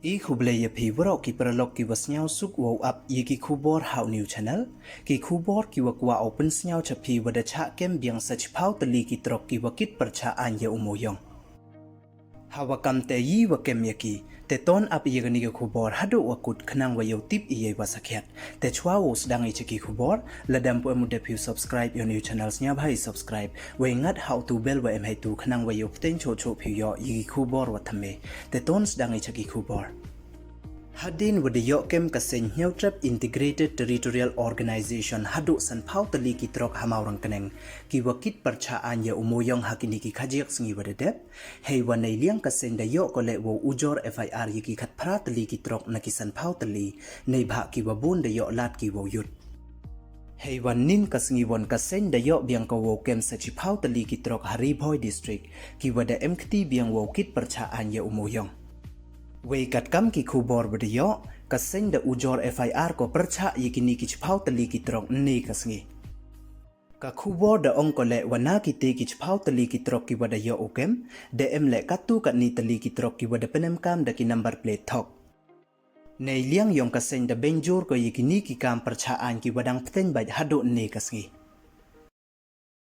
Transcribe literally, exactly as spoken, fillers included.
I khublei ya phi waroh ki paralok ki wa sniawsuk wow ap ya ki khubor ha u new channel. Ki khubor ki wa kwah u pynsniaw cha phi wa da chah kem biang sa chiphaw tylli ki trok ki wa kit pyrchah aiñ ya u mooyong. Ha wa kam te yi wa kem ya ki, te ton ap ya kani ka khubor haduh wa kut khnang wa yow tip i yei wa sakhiat. Te chwa wow sdang i cha ki khubor, lada ym pu em u dep phi u subscribe ya u new channel, sniawbha i subscribe, wei ngat ha u tu bell wa em heitu khnang wa yow pteng choh choh phi u yoh ya ki khubor wa thymme. Te ton sdang i cha ki khubor. Hadien wa da yoh kem ka seng Hynñiewtrep Integrated Territorial Organization haduh sanphaw tylli ki trok ha Mawryngkneng, ki wa kit pyrchah aiñ ya u mooyong ha kini ki khajiak sngi wa da dep. Hei wa nei liang ka seng da yoh ko leh wow ujor F I R ya ki khatphra tylli ki trok na ki sanphaw tylli, neibhah ki wa bun da yoh lad ki wow yut. Hei wa nin ka sngi won ka seng da yoh biang ko wow kem sa chiphaw tylli ki trok ha Ri Bhoi District, ki wa da em kti biang wow kit pyrchah aiñ ya u mooyong. Wei katkam ki khubor wa da yoh, ka seng da ujor F I R ko pyrchah ya kini ki chiphaw tylli ki trok ynne ka sngi. Ka khubor da ong ko leh wa na kite ki chiphaw tylli ki trok ki wa da yoh u kem, da em leh katu katni tylli ki trok ki wa da pynemkam da ki number plate thok. Nei liang yong ka seng da bynjur ko ya kini ki kam pyrchah aiñ ki wa dang pteng bait haduh ynne ka sngi.